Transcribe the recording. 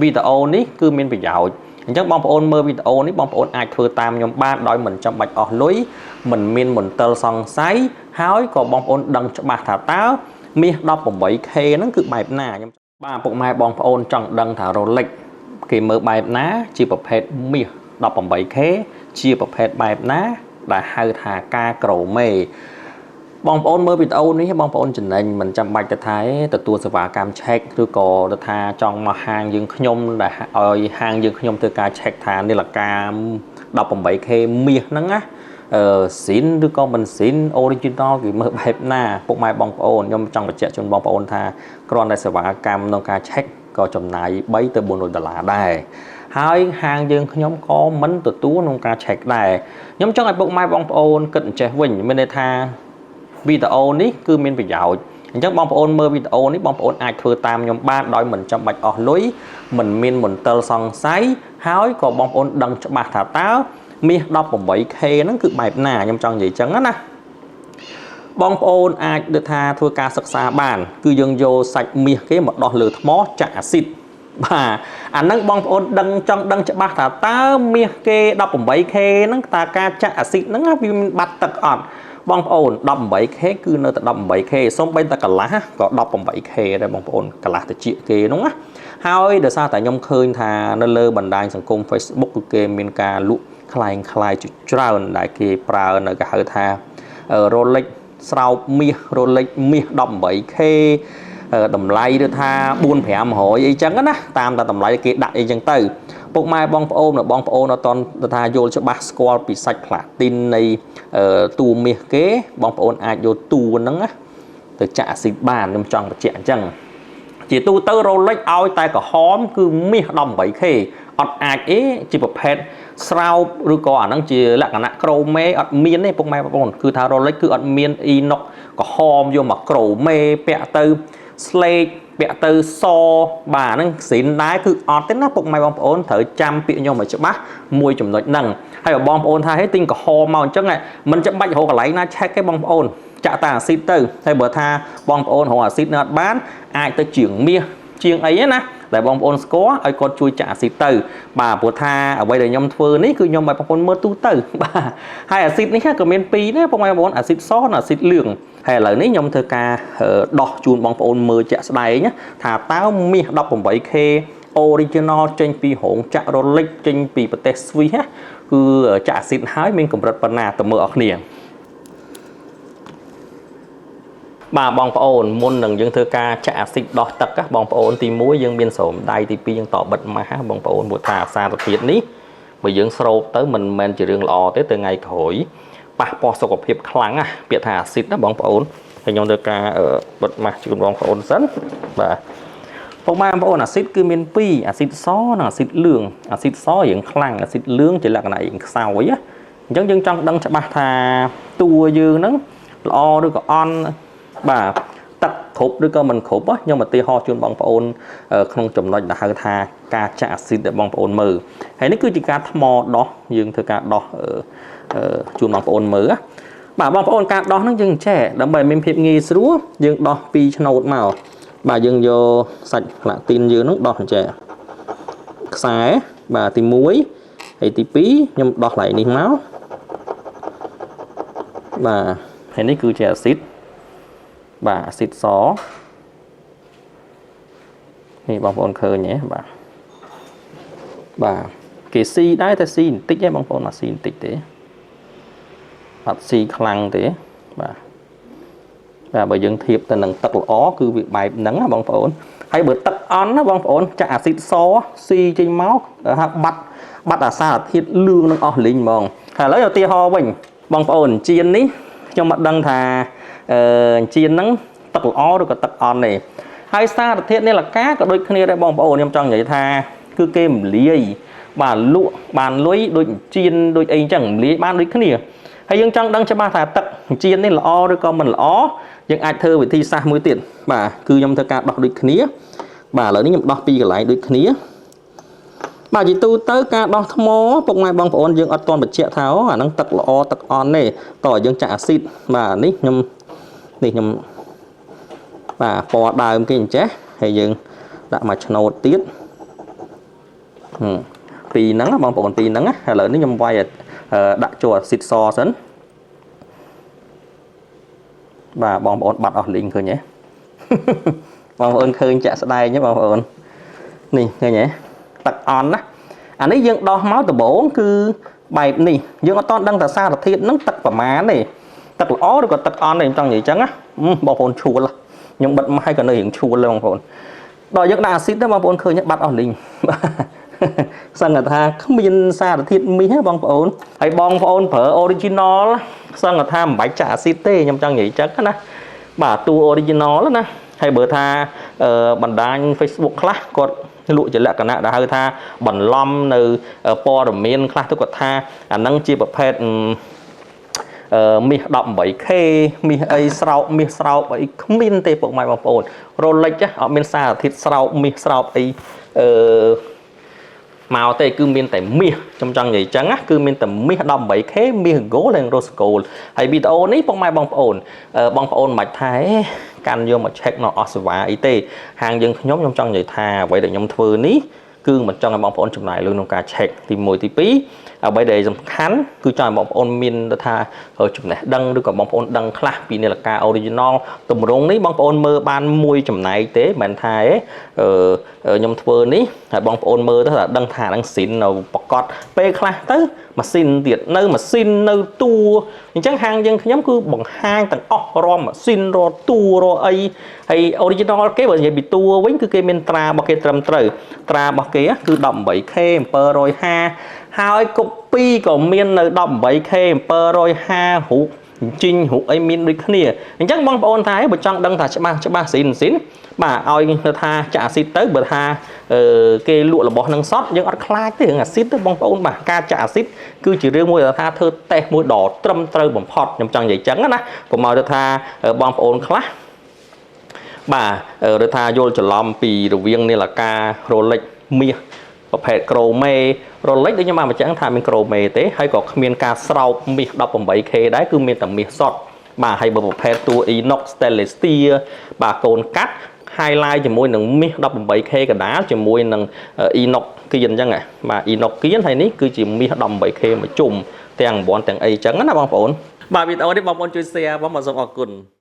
វីដេអូនេះគឺមានប្រយោជន៍អញ្ចឹងបងប្អូនមើលវីដេអូនេះបងប្អូនអាចធ្វើតាមខ្ញុំបានដោយមិនចាំបាច់អស់លុយមិនមានមន្ទិលសង្ស័យហើយក៏បងប្អូនដឹងច្បាស់ថាតើមាស 18K ហ្នឹងគឺបែបណាខ្ញុំបាទពុកម៉ែបងប្អូនចង់ដឹងថា Rolex គេមើលបែបណាជាប្រភេទមាស 18K ជាប្រភេទបែបណាដែលហៅថាការក្រូមេបងប្អូនមើលវីដេអូនេះបងប្អូនចំណេញមិនចាំបាច់ទៅថាទទួលសេវាកម្ម check ឬក៏ទៅថាចង់មកហាងយើងខ្ញុំដែលឲ្យហាងយើងខ្ញុំធ្វើការ check ថានាឡិកា 18K មាសហ្នឹងណាអឺស៊ីនឬក៏មិនស៊ីន original គេមើលបែបណាពុកម៉ែបងប្អូនខ្ញុំចង់បញ្ជាក់ជូនបងប្អូនថាគ្រាន់តែសេវាកម្មក្នុងការ check ក៏ចំណាយ3ទៅ400ដុល្លារដែរហើយហាងយើងខ្ញុំក៏មិនទទួលក្នុងការ check ដែរខ្ញុំចង់ឲ្យពុកម៉ែបងប្អូនគិតអញ្ចេះវិញមានន័យថាវីដេអូនេះគឺមានប្រយោជន៍អញ្ចឹងបងប្អូនមើលវីដេអូនេះបងប្អូនអាចធ្វើតាមខ្ញុំបានដោយមិនចាំបាច់អស់លុយមិនមានមន្ទិលសង្ស័យហើយក៏បងប្អូនដឹងច្បាស់ថាតើមាស 18K ហ្នឹងគឺបែបណាខ្ញុំចង់និយាយចឹងណាបងប្អូនអាចដូចថាធ្វើការសិក្សាបានគឺយើងយកសាច់មាសគេមកដោះលើថ្មចាក់អាស៊ីតបាទអាហ្នឹងបងប្អូនដឹងចង់ដឹងច្បាស់ថាតើមាសគេ 18K ហ្នឹងតើការចាក់អាស៊ីតហ្នឹងវាមានបាត់ទឹកអត់បងប្អូន 18K គឺនៅតែ 18K សូម្បីតែកន្លះក៏ 18K ដែរបងប្អូនកន្លះតិចគេនោះណាហើយដោយសារតែខ្ញុំឃើញថានៅលើបណ្ដាញសង្គម Facebook គឺគេមានការលក់คล้ายคล้ายជាច្រើនដែលគេប្រើនៅគេហៅថា Rolex ស្រោបមាស Rolex មាស 18K តម្លៃឬថា4 500អីចឹងណាតាមតែតម្លៃគេដាក់អីចឹងទៅពុកម៉ែបងប្អូនបងប្អូនអត់តន់ថាយល់ច្បាស់ស្គាល់ពីសាច់ផ្លាទីននៃតួមាសគេបងប្អូនអាចយកតួហ្នឹងណាទៅចាក់អាស៊ីតបានខ្ញុំចង់បញ្ជាក់អញ្ចឹងជាទូទៅ Rolex ឲ្យតែក្រហមគឺមាស 18K អត់អាចអេជាប្រភេទស្រោបឬក៏អាហ្នឹងជាលក្ខណៈក្រូមេអត់មានទេពុកម៉ែបងប្អូនគឺថា Rolex គឺអត់មានអ៊ីណុកក្រហមយកមកក្រូមេពាក់ទៅស្លេកពាក់ទៅសបាទហ្នឹងស៊ីនដែរគឺអត់ទេណាពុកម៉ែបងប្អូនត្រូវចាំពាក្យខ្ញុំឲ្យច្បាស់មួយចំណុចហ្នឹងហើយបើបងប្អូនថាហេទិញក្រហមមកអញ្ចឹងមិនចាំបាច់រកកន្លែងណាឆែកទេបងប្អូនចាក់តាអាស៊ីតទៅហើយបើថាបងប្អូនរកអាស៊ីតនៅអត់បានអាចទៅជាងមាសជាងអីណាដែលបងប្អូនស្គាល់ឲ្យគាត់ជួយចាក់អាស៊ីតទៅបាទព្រោះថាអ្វីដែលខ្ញុំធ្វើនេះគឺខ្ញុំឲ្យបងប្អូនមើលទូទៅបាទហើយអាស៊ីតនេះក៏មានពីរដែរបងប្អូនអាស៊ីតសនិងអាស៊ីតលឿងហើយឥឡូវនេះខ្ញុំធ្វើការដោះជូនបងប្អូនមើលជាក់ស្ដែងថាតើមាស 18K original ចេញពីរោងចក្រ Rolex ចេញពីប្រទេសស្វីសគឺចាក់អាស៊ីតហើយមានកម្រិតប៉ុណ្ណាទៅមើលអស់គ្នាបាទបងប្អូនមុននឹងយើងធ្វើការចាក់អាស៊ីតដោះទឹកបងប្អូនទី1យើងមានស្រោមដៃទី2យើងតបិទម៉ាស់បងប្អូនព្រោះថាសារធាតុនេះបើយើងស្រូបទៅមិនមែនជារឿងល្អទេទៅថ្ងៃក្រោយប៉ះពាល់សុខភាពខ្លាំងណាពាក្យថាអាស៊ីតណាបងប្អូនហើយខ្ញុំធ្វើការបិទម៉ាស់ជូនបងប្អូនសិនបាទពុកម៉ែបងប្អូនអាស៊ីតគឺមាន2អាស៊ីតសនិងអាស៊ីតលឿងអាស៊ីតសរៀងខ្លាំងអាស៊ីតលឿងជាលក្ខណៈរៀងខ្សោយណាអញ្ចឹងយើងចង់ដឹងច្បាស់ថាតួយើងហ្នឹងល្អឬក៏អន់បាទទឹកគ្រប់ឬក៏មិនគ្រប់ខ្ញុំឧទាហរណ៍ជូនបងប្អូនក្នុងចំណុចដែលហៅថាការចាក់អាស៊ីតដែលបងប្អូនមើលហើយនេះគឺជាការថ្មដោះយើងធ្វើការដោះជូនបងប្អូនមើលបាទបងប្អូនការដោះហ្នឹងយើងចេះដើម្បីមានភាពងាយស្រួលយើងដោះពីឆ្នោតមកបាទយើងយកសាច់ផ្លាទីនយើងហ្នឹងដោះអញ្ចេះខ្សែបាទទី1ហើយទី2ខ្ញុំដោះកន្លែងនេះមកបាទហើយនេះគឺជាអាស៊ីតបាទអាស៊ីតសនេះបងប្អូនឃើញទេបាទបាទគេស៊ីដែរតែស៊ីបន្តិចទេបងប្អូនមកស៊ីបន្តិចទេអត់ស៊ីខ្លាំងទេបាទបាទបើយើងធៀបទៅនឹងទឹកល្អគឺវាបែបហ្នឹងណាបងប្អូនហើយបើទឹកអន់ណាបងប្អូនចាក់អាស៊ីតសស៊ីចេញមកថាបាត់អាសារធាតុលឿងនឹងអស់លីងហ្មងហើយឥឡូវឧទាហរណ៍វិញបងប្អូនជៀននេះខ្ញុំមិនដឹងថាជៀនហ្នឹងទឹកល្អឬក៏ទឹកអន់ទេហើយសារធាតុនាឡិកាក៏ដូចគ្នាដែរបងប្អូនខ្ញុំចង់និយាយថាគឺគេមលាយបាទលក់បានលុយដូចជៀនដូចអីចឹងមលាយបានដូចគ្នាហើយយើងចង់ដឹងច្បាស់ថាទឹកជៀននេះល្អឬក៏មិនល្អយើងអាចធ្វើវិធីសាស្ត្រមួយទៀតបាទគឺខ្ញុំធ្វើការដោះដូចគ្នាបាទឥឡូវនេះខ្ញុំដោះពីកន្លែងដូចគ្នាបាទជាទូទៅការដោះថ្មពុកម៉ែបងប្អូនយើងអត់ទាន់បញ្ជាក់ថាអាហ្នឹងទឹកល្អទឹកអន់ទេតោះយើងចាក់អាស៊ីតបាទនេះខ្ញុំបាទពណ៌ដើមគេអញ្ចេះហើយយើងដាក់មកឆ្នោតទៀត ពីរហ្នឹងបងប្អូនពីរហ្នឹងឥឡូវនេះខ្ញុំវាយដាក់ចូលអាស៊ីតសសិនបាទបងប្អូនបាត់អស់លីងឃើញទេ បងប្អូនឃើញចាក់ស្ដែងទេបងប្អូននេះឃើញទេទឹកអន់ណាអានេះយើងដោះមកដំបូងគឺបែបនេះយើងអត់តដឹងថាសារធាតុហ្នឹងទឹកប្រមាណទេទឹកល្អឬក៏ទឹកអន់ទេខ្ញុំចង់និយាយចឹងណាបងប្អូនឈួលខ្ញុំបិទមកឲ្យក៏នៅរៀងឈួលដែរបងប្អូនដល់យើងដាក់អាស៊ីតទៅបងប្អូនឃើញបាត់អស់លីង សឹងថាគ្មានសារធាតុមាសបងប្អូនហើយបងប្អូនប្រើ original សឹងថាមិនបាច់ចាក់អាស៊ីតទេខ្ញុំចង់និយាយចឹងណាបាទតួ original ណាហើយបើថាបណ្ដាញ Facebook ខ្លះគាត់លក់ជាលក្ខណៈដែលហៅថាបន្លំនៅព័ត៌មានខ្លះទៅគាត់ថាអាហ្នឹងជាប្រភេទអឺមាស 18K មាសអីស្រោបមាសស្រោបអីគ្មានទេពុកម៉ែបងប្អូន Rolex អត់មានសារធាតុស្រោបមាសស្រោបអីអឺមកទេគឺមានតែមាសខ្ញុំចង់និយាយចឹងណាគឺមានតែមាស 18K មាស Gold និង Rose Gold ហើយវីដេអូនេះពុកម៉ែបងប្អូនបងប្អូនមិនបាច់ថាកាន់យកមក check នៅអស់សេវាអីទេហាងយើងខ្ញុំខ្ញុំចង់និយាយថាអ្វីដែលខ្ញុំធ្វើនេះគឺមិនចង់ឲ្យបងប្អូនចំណាយលុយក្នុងការ check ទី1ទី2អ្វីដែលសំខាន់គឺចង់ឲ្យបងប្អូនមានថាចំណេះដឹងឬក៏បងប្អូនដឹងខ្លះពីនាឡិកា original ទម្រង់នេះបងប្អូនមើលបានមួយចំណែកទេមិនថាអឺខ្ញុំធ្វើនេះហើយបងប្អូនមើលទៅថាដឹងថាហ្នឹងស៊ីននៅប្រកបពេលខ្លះទៅម៉ាស៊ីនទៀតនៅម៉ាស៊ីននៅតួអញ្ចឹងហាងយើងខ្ញុំគឺបង្ហាញទាំងអស់រាល់ម៉ាស៊ីនរាល់តួរាល់អីហើយ original គេបើនិយាយពីតួវិញគឺគេមានត្រារបស់គេត្រឹមត្រូវត្រារបស់គេគឺ 18K 750ហើយ copy ក៏មាននៅ 18K 750រូបជីងរូបអីមានដូចគ្នាអញ្ចឹងបងប្អូនថាបើចង់ដឹងថាច្បាស់ច្បាស់ស៊ីនស៊ីនបាទឲ្យទៅថាចាក់អាស៊ីតទៅបើថាគេលក់របស់នឹងសតយើងអត់ខ្លាចទេរឿងអាស៊ីតទេបងប្អូនបាទការចាក់អាស៊ីតគឺជារឿងមួយដែលថាធ្វើតេស្តមួយដ៏ត្រឹមត្រូវបំផុតខ្ញុំចង់និយាយចឹងណាកុំឲ្យទៅថាបងប្អូនខ្លះបាទឬថាយល់ច្រឡំពីរវាងនាឡិកា Rolex មាសប្រភេទ chrome Rolex ដូចខ្ញុំបានបញ្ជាក់ថាមាន chrome ទេហើយក៏គ្មានការស្រោបមាស 18K ដែរគឺមានតែមាសសុទ្ធបាទហើយបើប្រភេទតួ inox stainless steel បាទកូនកាត់ highlight ជាមួយនឹងមាស 18K កដាលជាមួយនឹង inox គៀនអញ្ចឹងបាទ inox គៀនហើយនេះគឺជាមាស 18K មួយជុំទាំង9ទាំងអីអញ្ចឹងណាបងប្អូនបាទវីដេអូនេះបងប្អូនជួយ share បងបាទសូមអរគុណ។